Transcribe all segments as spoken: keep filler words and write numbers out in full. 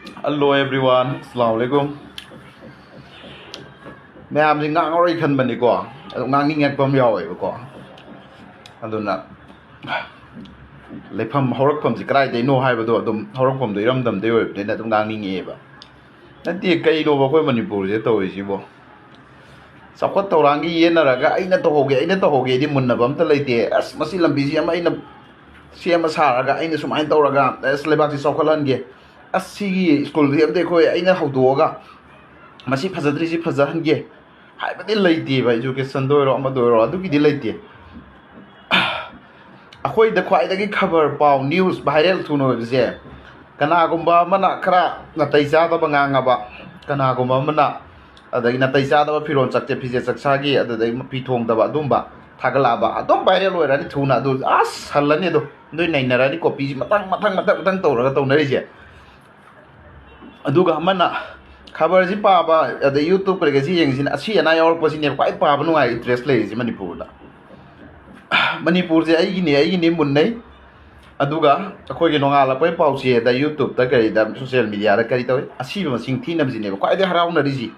Hello everyone, ꯑꯁꯂꯥꯃꯨ ꯑꯂꯥꯏꯀꯨꯝ꯫ ꯃꯌꯥꯝꯁꯦ ꯉꯥꯡꯉꯔꯣꯏ ꯈꯟꯕꯅꯤꯀꯣ, ꯑꯗꯨ ꯉꯥꯡꯅꯤꯡꯉꯛꯄ ꯑꯃ ꯌꯥꯎꯋꯦꯕꯀꯣ꯫ ꯑꯗꯨꯅ ꯂꯩꯐꯝ, ꯍꯧꯔꯛꯐꯝꯁꯤ ꯀꯗꯥꯏꯗꯩꯅꯣ ꯍꯥꯏꯕꯗꯣ ꯑꯗꯨꯝ ꯍꯧꯔꯛꯐꯝꯗꯣ ꯏꯔꯝꯗꯝꯗꯩ ꯑꯣꯏꯕꯅꯤꯅ ꯑꯗꯨꯝ ꯉꯥꯡꯅꯤꯡꯉꯛꯑꯦꯕ꯫ ꯅꯠꯇꯦ, ꯀꯩꯅꯣꯕ ꯑꯩꯈꯣꯏ ꯃꯅꯤꯄꯨꯔꯁꯦ ꯇꯧꯔꯤꯁꯤꯕꯣ? ꯆꯥꯎꯈꯠ ꯊꯧꯔꯥꯡꯒꯤ ꯌꯦꯟꯅꯔꯒ ꯑꯩꯅ ꯇꯧꯍꯧꯒꯦ, ꯑꯩꯅ ꯇꯧꯍꯧꯒꯦꯗꯤ ꯃꯨꯟꯅꯕ ꯑꯝꯇ ꯂꯩꯇꯦ꯫ ꯑꯁ, ꯃꯁꯤ ꯂꯝꯕꯤꯁꯤ ꯑꯃ ꯑꯩꯅ ꯁꯦꯝꯃ ꯁꯥꯔꯒ ꯑꯩꯅ ꯁꯨꯃꯥꯏꯅ ꯇꯧꯔꯒ ꯑꯁ ꯂꯩꯕꯥꯛꯁꯤ ꯆꯥꯎꯈꯠꯍꯟꯒꯦ, ꯑꯁ ꯁꯤꯒꯤ ꯁ꯭ꯀꯨꯜꯁꯤ ꯑꯝꯇ ꯑꯩꯈꯣꯏ ꯑꯩꯅ ꯍꯧꯗꯣꯛꯑꯒ ꯃꯁꯤ ꯐꯖꯗ꯭ꯔꯤꯁꯤ ꯐꯖꯍꯟꯒꯦ ꯍꯥꯏꯕꯗꯤ ꯂꯩꯇꯦꯕ꯫ ꯏꯖꯨꯀꯦꯁꯟꯗ ꯑꯣꯏꯔꯣ, ꯑꯃꯗ ꯑꯣꯏꯔꯣ, ꯑꯗꯨꯒꯤꯗꯤ ꯂꯩꯇꯦ꯫ ꯑꯩꯈꯣꯏꯗ ꯈ꯭ꯋꯥꯏꯗꯒꯤ ꯈꯕꯔ ꯄꯥꯎ, ꯅ꯭ꯌꯨꯁ ꯚꯥꯏꯔꯦꯜ ꯊꯨꯅ ꯑꯣꯏꯕꯁꯦ, ꯀꯅꯥꯒꯨꯝꯕ ꯑꯃꯅ ꯈꯔ ꯅꯥꯇꯩ ꯆꯥꯗꯕ ꯉꯥꯡꯉꯕ, ꯀꯅꯥꯒꯨꯝꯕ ꯑꯃꯅ ꯑꯗꯒꯤ ꯅꯥꯇꯩ ꯆꯥꯗꯕ ꯐꯤꯔꯣꯜ ꯆꯛꯆ ꯐꯤꯖꯦꯠ ꯆꯛꯆꯥꯒꯤ, ꯑꯗꯨꯗꯒꯤ ꯃꯄꯤ ꯊꯣꯡꯗꯕ ꯑꯗꯨꯝꯕ ꯊꯥꯒꯠꯂꯛꯑꯕ, ꯑꯗꯨꯝ ꯚꯥꯏꯔꯦꯜ ꯑꯣꯏꯔꯅꯤ ꯊꯨꯅ꯫ ꯑꯗꯨ ꯑꯁ ꯍꯜꯂꯅꯤ꯫ ꯑꯗꯨ ꯅꯣꯏ ꯅꯩꯅꯔꯅꯤ꯫ ꯀꯣꯄꯤꯁꯤ ꯃꯊꯪ ꯃꯊꯪ ꯃꯊꯪ ꯃꯊꯪ ꯇꯧꯔꯒ ꯇꯧꯅꯔꯤꯁꯦ꯫ ꯑꯗꯨꯒ ꯑꯃꯅ ꯈꯕꯔꯁꯤ ꯄꯥꯕ, ꯑꯗꯩ ꯌꯨꯇ꯭ꯌꯨꯕ ꯀꯔꯤ ꯀꯔꯤꯁꯤ ꯌꯦꯡꯉꯤꯁꯤꯅ ꯑꯁꯤ ꯑꯅꯥ ꯌꯥꯎꯔꯛꯄꯁꯤꯅꯦꯕ ꯈ꯭ꯋꯥꯏ ꯄꯥꯕ ꯅꯨꯡꯉꯥꯏ, ꯏꯟꯇꯔꯦꯁ ꯂꯩꯔꯤꯁꯤ ꯃꯅꯤꯄꯨꯔꯗ꯫ ꯃꯅꯤꯄꯨꯔꯁꯦ ꯑꯩꯒꯤꯅꯤ, ꯑꯩꯒꯤꯅꯤ ꯃꯨꯟꯅꯩ꯫ ꯑꯗꯨꯒ ꯑꯩꯈꯣꯏꯒꯤ ꯅꯣꯡꯉꯥꯜꯂꯛꯄꯩ ꯄꯥꯎꯆꯦꯗ, ꯌꯨꯇ꯭ꯌꯨꯕꯇ, ꯀꯔꯤꯗ, ꯁꯣꯁꯤꯌꯦꯜ ꯃꯤꯗꯤꯌꯥꯗ ꯀꯔꯤ ꯇꯧꯏ? ꯑꯁꯤꯕ ꯃꯁꯤꯡ ꯊꯤꯅꯕꯁꯤꯅꯦꯕ ꯈ꯭ꯋꯥꯏꯗꯒꯤ ꯍꯔꯥꯎꯅꯔꯤꯁꯤ꯫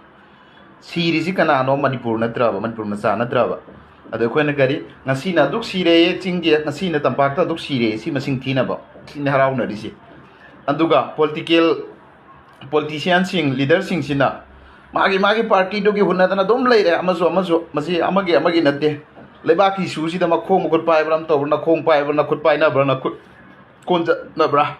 ꯁꯤꯔꯤꯁꯤ ꯀꯅꯥꯅꯣ? ꯃꯅꯤꯄꯨꯔ ꯅꯠꯇ꯭ꯔꯕ? ꯃꯅꯤꯄꯨꯔ ꯃꯆꯥ ꯅꯠꯇ꯭ꯔꯕ? ꯑꯗꯣ ꯑꯩꯈꯣꯏꯅ ꯀꯔꯤ, ꯉꯁꯤꯅ ꯑꯗꯨꯛ ꯁꯤꯔꯦ ꯆꯤꯡꯒꯤ, ꯉꯁꯤꯅ ꯇꯝꯄꯥꯛꯇ ꯑꯗꯨꯛ ꯁꯤꯔꯦ, ꯁꯤ ꯃꯁꯤꯡ ꯊꯤꯅꯕ, ꯁꯤꯅꯤ ꯍꯔꯥꯎꯅꯔꯤꯁꯦ꯫ ꯑꯗꯨꯒ ꯄꯣꯂꯤꯇꯤꯀꯦꯜ, ꯄꯣꯂꯤꯇꯤꯁꯤꯌꯥꯟꯁꯤꯡ, ꯂꯤꯗꯔꯁꯤꯡꯁꯤꯅ ꯃꯥꯒꯤ ꯃꯥꯒꯤ ꯄꯥꯔꯇꯤꯗꯨꯒꯤ ꯍꯨꯟꯅꯗꯅ ꯑꯗꯨꯝ ꯂꯩꯔꯦ꯫ ꯑꯃꯁꯨ ꯑꯃꯁꯨ, ꯃꯁꯤ ꯑꯃꯒꯤ ꯑꯃꯒꯤ ꯅꯠꯇꯦ꯫ ꯂꯩꯕꯥꯛꯀꯤ ꯏꯁꯨꯁꯤꯗ ꯃꯈꯣꯡ ꯃꯈꯨꯠ ꯄꯥꯏꯕ꯭ꯔꯥ ꯑꯃ ꯇꯧꯕ꯭ꯔꯥ, ꯅꯈꯣꯡ ꯄꯥꯏꯕ꯭ꯔꯥ, ꯅꯈꯨꯠ ꯄꯥꯏꯅꯕ꯭ꯔꯥ, ꯅꯈꯨꯠ ꯀꯣꯟꯖꯟꯅꯕ꯭ꯔꯥ?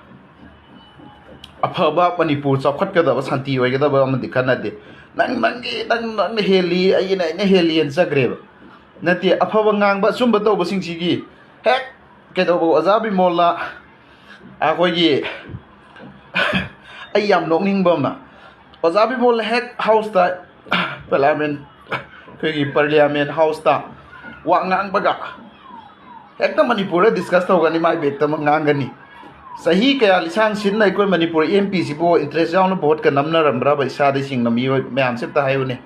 ꯑꯐꯕ ꯃꯅꯤꯄꯨꯔ ꯆꯥꯎꯈꯠꯀꯗꯕ, ꯁꯥꯟꯇꯤ ꯑꯣꯏꯒꯗꯕ ꯑꯃꯗꯤ ꯈꯟꯅꯗꯦ꯫ ꯅꯪ ꯅꯪꯒꯤ, ꯅꯪ ꯅꯪꯅ ꯍꯦꯜꯂꯤ, ꯑꯩꯅ ꯑꯩꯅ ꯍꯦꯜꯂꯤ ꯍꯥꯏꯅ ꯆꯠꯈ꯭ꯔꯦꯕ꯫ ꯅꯠꯇꯦ, ꯑꯐꯕ ꯉꯥꯡꯕ, ꯑꯆꯨꯝꯕ ꯇꯧꯕꯁꯤꯡꯁꯤꯒꯤ ꯍꯦꯛ ꯀꯩꯗꯧꯕ, ꯑꯣꯖꯥ ꯕꯤꯃꯣꯜꯅ ꯑꯩꯈꯣꯏꯒꯤ ꯑꯩ ꯌꯥꯝ ꯅꯣꯛꯅꯤꯡꯕ ꯑꯃꯅ, ꯑꯣꯖꯥ ꯕꯤꯃꯣꯜꯅ ꯍꯦꯛ ꯍꯥꯎꯁꯇ, ꯄꯥꯔꯂꯤꯌꯥꯃꯦꯟ, ꯑꯩꯈꯣꯏꯒꯤ ꯄꯥꯔꯂꯤꯌꯥꯃꯦꯟ ꯍꯥꯎꯁꯇ ꯋꯥ ꯉꯥꯡꯕꯒ ꯍꯦꯛꯇ ꯃꯅꯤꯄꯨꯔꯗ ꯗꯤꯁꯀꯁ ꯇꯧꯒꯅꯤ, ꯃꯥꯏ ꯕꯦꯛꯇ ꯑꯃ ꯉꯥꯡꯒꯅꯤ꯫ ꯆꯍꯤ ꯀꯌꯥ ꯂꯤꯁꯥꯡ ꯁꯤꯟꯅ ꯑꯩꯈꯣꯏ ꯃꯅꯤꯄꯨꯔ ꯑꯦꯝ ꯄꯤꯁꯤꯕꯨ ꯏꯟꯇꯔꯦꯁ ꯌꯥꯎꯅ ꯚꯣꯠꯀ ꯅꯝꯅꯔꯝꯕ꯭ꯔꯕ ꯏꯁꯥꯗ ꯆꯤꯡꯅ ꯃꯤꯑꯣꯏ ꯃꯌꯥꯝꯁꯦ ꯑꯝꯇ ꯍꯥꯏꯌꯨꯅꯦ꯫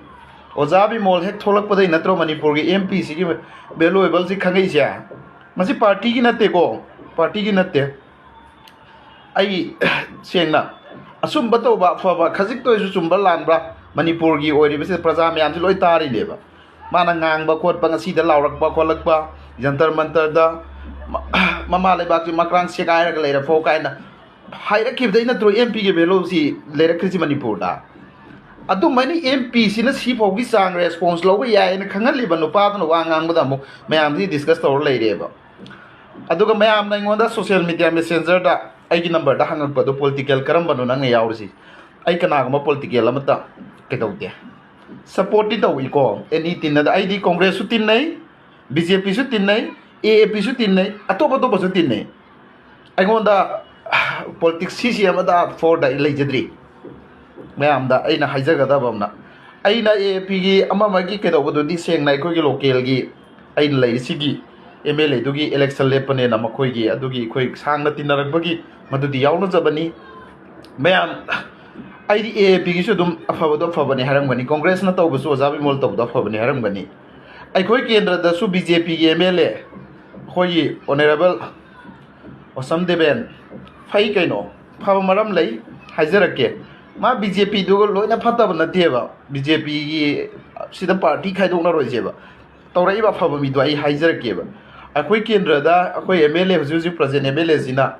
ꯑꯣꯖꯥ ꯕꯤꯃꯣꯜ ꯍꯦꯛ ꯊꯣꯛꯂꯛꯄꯗꯩ ꯅꯠꯇ꯭ꯔꯣ ꯃꯅꯤꯄꯨꯔꯒꯤ ꯑꯦꯝ ꯄꯤꯁꯤꯒꯤ ꯚꯦꯂꯨꯑꯦꯕꯜꯁꯤ ꯈꯪꯉꯛꯏꯁꯦ? ꯃꯁꯤ ꯄꯥꯔꯇꯤꯒꯤ ꯅꯠꯇꯦꯀꯣ, ꯄꯥꯔꯇꯤꯒꯤ ꯅꯠꯇꯦ꯫ ꯑꯩ ꯁꯦꯡꯅ ꯑꯆꯨꯝꯕ ꯇꯧꯕ, ꯑꯐꯕ, ꯈꯖꯤꯛꯇ ꯑꯣꯏꯔꯁꯨ ꯆꯨꯝꯕ ꯂꯥꯟꯕ꯭ꯔꯥ, ꯃꯅꯤꯄꯨꯔꯒꯤ ꯑꯣꯏꯔꯤꯕꯁꯤꯗ ꯄ꯭ꯔꯖꯥ ꯃꯌꯥꯝꯁꯤ ꯂꯣꯏ ꯇꯥꯔꯤꯅꯦꯕ꯫ ꯃꯥꯅ ꯉꯥꯡꯕ ꯈꯣꯠꯄ, ꯉꯁꯤꯗ ꯂꯥꯎꯔꯛꯄ ꯈꯣꯠꯂꯛꯄ, ꯖꯟꯇꯔ ꯃꯟꯇꯔꯗ ꯃ-, ꯃꯃꯥ ꯂꯩꯕꯥꯛꯁꯤ ꯃꯀ꯭ꯔꯥꯡ ꯁꯦꯒꯥꯏꯔꯒ ꯂꯩꯔꯐꯥꯎ ꯀꯥꯏꯅ ꯍꯥꯏꯔꯛꯈꯤꯕꯗꯩ ꯅꯠꯇ꯭ꯔꯣ ꯑꯦꯝ ꯄꯤꯒꯤ ꯚꯦꯂꯨꯁꯤ ꯂꯩꯔꯛꯈ꯭ꯔꯤꯁꯤ ꯃꯅꯤꯄꯨꯔꯗ? ꯑꯗꯨꯃꯥꯏꯅ ꯑꯦꯝ ꯄꯤꯁꯤꯅ ꯁꯤꯐꯥꯎꯒꯤ ꯆꯥꯡ ꯔꯦꯁꯄꯣꯟꯁ ꯂꯧꯕ ꯌꯥꯏꯅ ꯈꯪꯍꯜꯂꯤꯕ ꯅꯨꯄꯥꯗꯨꯅ ꯋꯥ ꯉꯥꯡꯕꯗ ꯑꯃꯨꯛ ꯃꯌꯥꯝꯁꯤ ꯗꯤꯁꯀꯁ ꯇꯧꯔ ꯂꯩꯔꯦꯕ꯫ ꯑꯗꯨꯒ ꯃꯌꯥꯝꯅ ꯑꯩꯉꯣꯟꯗ ꯁꯣꯁꯤꯌꯦꯜ ꯃꯤꯗꯤꯌꯥ ꯃꯦꯁꯦꯟꯖꯔꯗ ꯑꯩꯒꯤ ꯅꯝꯕꯔꯗ ꯍꯪꯉꯛꯄꯗꯣ, "ꯄꯣꯂꯤꯇꯤꯀꯦꯜ ꯀꯔꯝꯕꯅꯣ ꯅꯪꯅ ꯌꯥꯎꯔꯤꯁꯤ?" ꯑꯩ ꯀꯅꯥꯒꯨꯝꯕ ꯄꯣꯂꯤꯇꯤꯀꯦꯜ ꯑꯃꯠꯇ ꯀꯩꯗꯧꯗꯦ, ꯁꯞꯄꯣꯔꯠꯇꯤ ꯇꯧꯏꯀꯣ, ꯑꯦꯅꯤ ꯇꯤꯟꯅꯗ꯫ ꯑꯩꯗꯤ ꯀꯣꯡꯒ꯭ꯔꯦꯁꯁꯨ ꯇꯤꯟꯅꯩ, ꯕꯤ ꯖꯦ ꯄꯤꯁꯨ ꯇꯤꯟꯅꯩ, ꯑꯦ ꯑꯦ ꯄꯤꯁꯨ ꯇꯤꯟꯅꯩ, ꯑꯇꯣꯞ ꯑꯇꯣꯞꯄꯁꯨ ꯇꯤꯟꯅꯩ꯫ ꯑꯩꯉꯣꯟꯗ ꯄꯣꯂꯤꯇꯤꯛꯁ ꯁꯤ ꯁꯤ ꯑꯃꯗ ꯐꯣꯔꯗ ꯑꯩ ꯂꯩꯖꯗ꯭ꯔꯤ꯫ ꯃꯌꯥꯝꯗ ꯑꯩꯅ ꯍꯥꯏꯖꯒꯗꯕ ꯑꯃꯅ, ꯑꯩꯅ ꯑꯦ ꯑꯦ ꯄꯤꯒꯤ ꯑꯃ ꯑꯃꯒꯤ ꯀꯩꯗꯧꯕꯗꯨꯗꯤ ꯁꯦꯡꯅ ꯑꯩꯈꯣꯏꯒꯤ ꯂꯣꯀꯦꯜꯒꯤ ꯑꯩꯅ ꯂꯩꯔꯤꯁꯤꯒꯤ ꯑꯦꯝ ꯑꯦꯜ ꯑꯦꯗꯨꯒꯤ ꯏꯂꯦꯛꯁꯟ ꯂꯦꯞꯄꯅꯦꯅ ꯃꯈꯣꯏꯒꯤ ꯑꯗꯨꯒꯤ ꯑꯩꯈꯣꯏ ꯁꯥꯡꯅ ꯇꯤꯟꯅꯔꯛꯄꯒꯤ ꯃꯗꯨꯗꯤ ꯌꯥꯎꯅꯖꯕꯅꯤ꯫ ꯃꯌꯥꯝ, ꯑꯩꯗꯤ ꯑꯦ ꯑꯦ ꯄꯤꯒꯤꯁꯨ ꯑꯗꯨꯝ ꯑꯐꯕꯗꯣ ꯑꯐꯕꯅꯤ ꯍꯥꯏꯔꯝꯒꯅꯤ, ꯀꯣꯡꯒ꯭ꯔꯦꯁꯅ ꯇꯧꯕꯁꯨ ꯑꯣꯖꯥ ꯕꯤꯃꯣꯜ ꯇꯧꯕꯗꯣ ꯑꯐꯕꯅꯤ ꯍꯥꯏꯔꯝꯒꯅꯤ꯫ ꯑꯩꯈꯣꯏ ꯀꯦꯟꯗ꯭ꯔꯗꯁꯨ ꯕꯤ ꯖꯦ ꯄꯤꯒꯤ ꯑꯦꯝ ꯑꯦꯜ ꯑꯦ ꯑꯩꯈꯣꯏꯒꯤ ꯑꯣꯅꯔꯦꯕꯜ ꯑꯣꯁꯝ ꯗꯦꯕꯦꯟ ꯐꯩ ꯀꯩꯅꯣ, ꯐꯕ ꯃꯔꯝ ꯂꯩ, ꯍꯥꯏꯖꯔꯛꯀꯦ꯫ ꯃꯥ ꯕꯤ ꯖꯦ ꯄꯤꯗꯨꯒ ꯂꯣꯏꯅ ꯐꯠꯇꯕ ꯅꯠꯇꯦꯕ, ꯕꯤ ꯖꯦ ꯄꯤꯒꯤ ꯁꯤꯗ ꯄꯥꯔꯇꯤ ꯈꯥꯏꯗꯣꯛꯅꯔꯣꯏꯁꯦꯕ꯫ ꯇꯧꯔꯛꯏꯕ ꯑꯐꯕ ꯃꯤꯗꯣ ꯑꯩ ꯍꯥꯏꯖꯔꯛꯀꯦꯕ꯫ ꯑꯩꯈꯣꯏ ꯀꯦꯟꯗ꯭ꯔꯗ ꯑꯩꯈꯣꯏ ꯑꯦꯝ ꯑꯦꯜ ꯑꯦ, ꯍꯧꯖꯤꯛ ꯍꯧꯖꯤꯛ ꯄ꯭ꯔꯖꯦꯟ ꯑꯦꯝ ꯑꯦꯜ ꯑꯦꯁꯤꯅ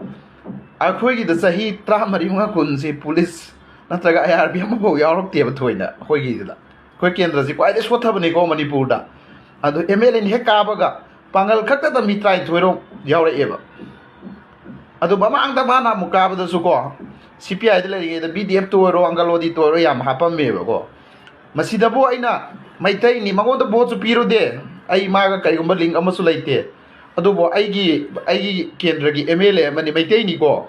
ꯑꯩꯈꯣꯏꯒꯤꯗ ꯆꯍꯤ ꯇꯔꯥꯃꯔꯤ ꯃꯉꯥ ꯀꯨꯟꯁꯤ ꯄꯨꯂꯤꯁ ꯅꯠꯇ꯭ꯔꯒ ꯑꯥꯏ ꯑꯥꯔ ꯕꯤ ꯑꯃꯐꯥꯎ ꯌꯥꯎꯔꯛꯇꯦꯕ ꯊꯣꯏꯅ ꯑꯩꯈꯣꯏꯒꯤꯗꯨꯗ꯫ ꯑꯩꯈꯣꯏ ꯀꯦꯟꯗ꯭ꯔꯁꯤ ꯈ꯭ꯋꯥꯏꯗꯒꯤ ꯁꯣꯠꯊꯕꯅꯤꯀꯣ ꯃꯅꯤꯄꯨꯔꯗ꯫ ꯑꯗꯣ ꯑꯦꯝ ꯑꯦꯜ ꯑꯦꯅ ꯍꯦꯛ ꯀꯥꯕꯒ ꯄꯥꯡꯒꯜ ꯈꯛꯇꯗ ꯃꯤ ꯇꯔꯥꯅꯤꯊꯣꯏꯔꯣꯝ ꯌꯥꯎꯔꯛꯑꯦꯕ꯫ ꯑꯗꯣ ꯃꯃꯥꯡꯗ ꯃꯥꯅ ꯑꯃꯨꯛ ꯀꯥꯕꯗꯁꯨꯀꯣ, ꯁꯤ ꯄꯤ ꯑꯥꯏꯗ ꯂꯩꯔꯤꯉꯩꯗ ꯕꯤ ꯗꯤ ꯑꯦꯐꯇ ꯑꯣꯏꯔꯣ, ꯑꯪꯒꯜꯋꯥꯗꯤꯇ ꯑꯣꯏꯔꯣ, ꯌꯥꯝ ꯍꯥꯞꯄꯝꯃꯦꯕꯀꯣ꯫ ꯃꯁꯤꯗꯕꯨ ꯑꯩꯅ ꯃꯩꯇꯩꯅꯤ, ꯃꯉꯣꯟꯗ ꯚꯣꯠꯁꯨ ꯄꯤꯔꯨꯗꯦ, ꯑꯩ ꯃꯥꯒ ꯀꯩꯒꯨꯝꯕ ꯂꯤꯡ ꯑꯃꯁꯨ ꯂꯩꯇꯦ꯫ ꯑꯗꯨꯕꯨ ꯑꯩꯒꯤ, ꯑꯩꯒꯤ ꯀꯦꯟꯗ꯭ꯔꯒꯤ ꯑꯦꯝ ꯑꯦꯜ ꯑꯦ ꯑꯃꯅꯤ, ꯃꯩꯇꯩꯅꯤꯀꯣ,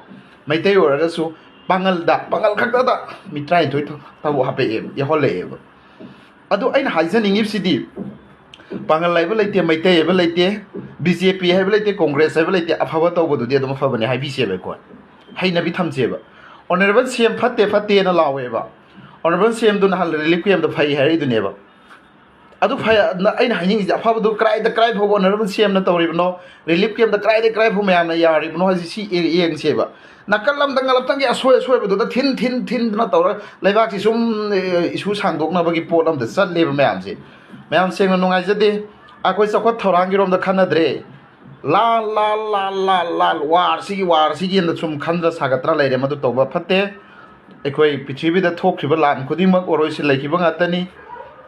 ꯃꯩꯇꯩ ꯑꯣꯏꯔꯒꯁꯨ ꯄꯥꯡꯒꯜꯗ, ꯄꯥꯡꯒꯜ ꯈꯛꯇꯗ ꯃꯤ ꯇꯔꯥꯅꯤꯊꯣꯏ ꯊꯕꯛ ꯍꯥꯞꯄꯛꯑꯦꯕ, ꯌꯥꯎꯍꯜꯂꯛꯑꯦꯕ꯫ ꯑꯗꯣ ꯑꯩꯅ ꯍꯥꯏꯖꯅꯤꯡꯉꯤꯕꯁꯤꯗꯤ, ꯄꯥꯡꯒꯜ ꯍꯥꯏꯕ ꯂꯩꯇꯦ, ꯃꯩꯇꯩ ꯍꯥꯏꯕ ꯂꯩꯇꯦ, ꯕꯤ ꯖꯦ ꯄꯤ ꯍꯥꯏꯕ ꯂꯩꯇꯦ, ꯀꯣꯡꯒ꯭ꯔꯦꯁ ꯍꯥꯏꯕ ꯂꯩꯇꯦ, ꯑꯐꯕ ꯇꯧꯕꯗꯨꯗꯤ ꯑꯗꯨꯝ ꯑꯐꯕꯅꯦ ꯍꯥꯏꯕꯤꯁꯦꯕ ꯑꯩꯈꯣꯏ꯫ ꯍꯩꯅꯕꯤ ꯊꯝꯁꯦꯕ꯫ ꯑꯣꯅꯔꯦꯕꯜ ꯁꯤ ꯑꯦꯝ ꯐꯠꯇꯦ ꯐꯠꯇꯦꯅ ꯂꯥꯎꯋꯦꯕ꯫ ꯑꯣꯅꯔꯦꯕꯜ ꯁꯤ ꯑꯦꯝꯗꯨ ꯅꯍꯥꯟ ꯔꯤꯂꯤꯐ ꯀꯦꯝꯗ ꯐꯩ ꯍꯥꯏꯔꯛꯏꯗꯨꯅꯦꯕ꯫ ꯑꯗꯨ ꯐꯩ, ꯑꯗꯨꯅ ꯑꯩꯅ ꯍꯥꯏꯅꯤꯡꯉꯤꯁꯦ, ꯑꯐꯕꯗꯨ ꯀꯗꯥꯏꯗ, ꯀꯗꯥꯏ ꯐꯥꯎꯕ ꯑꯣꯅꯔꯦꯕꯜ ꯁꯤ ꯑꯦꯝꯅ ꯇꯧꯔꯤꯕꯅꯣ, ꯔꯤꯂꯤꯐ ꯀꯦꯝꯗ ꯀꯗꯥꯏꯗ, ꯀꯗꯥꯏ ꯐꯥꯎ ꯃꯌꯥꯝꯅ ꯌꯥꯔꯤꯕꯅꯣ ꯍꯥꯏꯁꯦ ꯁꯤ ꯌꯦꯡ-, ꯌꯦꯡꯁꯦꯕ꯫ ꯅꯥꯀꯜ ꯑꯃꯗ ꯉꯂꯞꯇꯪꯒꯤ ꯑꯁꯣꯏ ꯑꯁꯣꯏꯕꯗꯨꯗ ꯊꯤꯟ ꯊꯤꯟ ꯊꯤꯟꯗꯅ ꯇꯧꯔꯒ ꯂꯩꯕꯥꯛꯁꯤ ꯁꯨꯝ, ꯑꯦ, ꯏꯁꯨ ꯁꯥꯡꯗꯣꯛꯅꯕꯒꯤ ꯄꯣꯠ ꯑꯃꯗ ꯆꯠꯂꯦꯕ ꯃꯌꯥꯝꯁꯦ꯫ ꯃꯌꯥꯝ ꯁꯦꯡꯅ ꯅꯨꯡꯉꯥꯏꯖꯗꯦ꯫ ꯑꯩꯈꯣꯏ ꯆꯥꯎꯈꯠ ꯊꯧꯔꯥꯡꯒꯤꯔꯣꯝꯗ ꯈꯟꯅꯗ꯭ꯔꯦ꯫ ꯂꯥꯜ, ꯂꯥꯜ, ꯂꯥꯜ, ꯂꯥꯜ, ꯂꯥꯜ, ꯋꯥꯔꯁꯤꯒꯤ, ꯋꯥꯔꯁꯤꯒꯤ ꯑꯅ ꯁꯨꯝ ꯈꯟꯗ ꯁꯥꯒꯠꯇꯅ ꯂꯩꯔꯦ꯫ ꯃꯗꯨ ꯇꯧꯕ ꯐꯠꯇꯦ꯫ ꯑꯩꯈꯣꯏ ꯄ꯭ꯔꯤꯊꯤꯕꯤꯗ ꯊꯣꯛꯈ꯭ꯔꯤꯕ ꯂꯥꯟ ꯈꯨꯗꯤꯡꯃꯛ, ꯋꯥꯔꯣꯏꯁꯤꯟ ꯂꯩꯈꯤꯕ ꯉꯥꯛꯇꯅꯤ꯫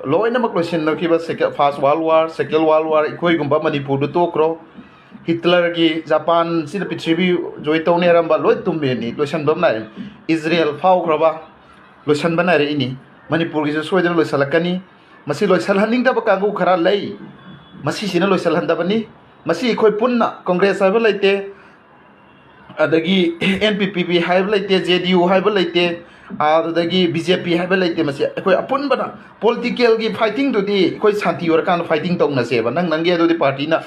ꯂꯣꯏꯅꯃꯛ ꯂꯣꯏꯁꯤꯟꯅꯈꯤꯕ, ꯁꯦꯀꯦ-, First World War, Second World War, ꯑꯩꯈꯣꯏꯒꯨꯝꯕ ꯃꯅꯤꯄꯨꯔꯗꯨ ꯇꯣꯛꯈ꯭ꯔꯣ꯫ ꯍꯤꯠꯂꯔꯒꯤ ꯖꯄꯥꯟꯁꯤꯗ ꯄ꯭ꯔꯤꯊꯤꯕꯤ ꯖꯣꯏ ꯇꯧꯅꯤ ꯍꯥꯏꯔꯝꯕ ꯂꯣꯏ ꯇꯨꯝꯃꯤꯔꯅꯤ, ꯂꯣꯏꯁꯤꯟꯕ ꯑꯃ ꯅꯥꯏꯔꯅꯤ꯫ ꯏꯖꯔꯦꯜ ꯐꯥꯎꯈ꯭ꯔꯕ, ꯂꯣꯏꯁꯤꯟꯕ ꯅꯥꯏꯔꯛꯏꯅꯤ꯫ ꯃꯅꯤꯄꯨꯔꯒꯤꯁꯨ ꯁꯣꯏꯗꯅ ꯂꯣꯏꯁꯤꯜꯂꯛꯀꯅꯤ꯫ ꯃꯁꯤ ꯂꯣꯏꯁꯤꯜꯍꯟꯅꯤꯡꯗꯕ ꯀꯥꯡꯕꯨ ꯈꯔ ꯂꯩ, ꯃꯁꯤꯁꯤꯅ ꯂꯣꯏꯁꯤꯜꯍꯟꯗꯕꯅꯤ꯫ ꯃꯁꯤ ꯑꯩꯈꯣꯏ ꯄꯨꯟꯅ, ꯀꯣꯡꯒ꯭ꯔꯦꯁ ꯍꯥꯏꯕ ꯂꯩꯇꯦ, ꯑꯗꯒꯤ ꯑꯦꯟ ꯄꯤ ꯄꯤ ꯕꯤ ꯍꯥꯏꯕ ꯂꯩꯇꯦ, ꯖꯦ ꯗꯤ ꯌꯨ ꯍꯥꯏꯕ ꯂꯩꯇꯦ, ꯑꯗꯨꯗꯒꯤ ꯕꯤ ꯖꯦ ꯄꯤ ꯍꯥꯏꯕ ꯂꯩꯇꯦ꯫ ꯃꯁꯤ ꯑꯩꯈꯣꯏ ꯑꯄꯨꯟꯕꯅ, ꯄꯣꯂꯤꯇꯤꯀꯦꯜꯒꯤ ꯐꯥꯏꯇꯤꯡꯗꯨꯗꯤ ꯑꯩꯈꯣꯏ ꯁꯥꯟꯇꯤ ꯑꯣꯏꯔꯀꯥꯟꯗ ꯐꯥꯏꯇꯤꯡ ꯇꯧꯅꯁꯦꯕ꯫ ꯅꯪ ꯅꯪꯒꯤ ꯑꯗꯨꯗꯤ ꯄꯥꯔꯇꯤꯅ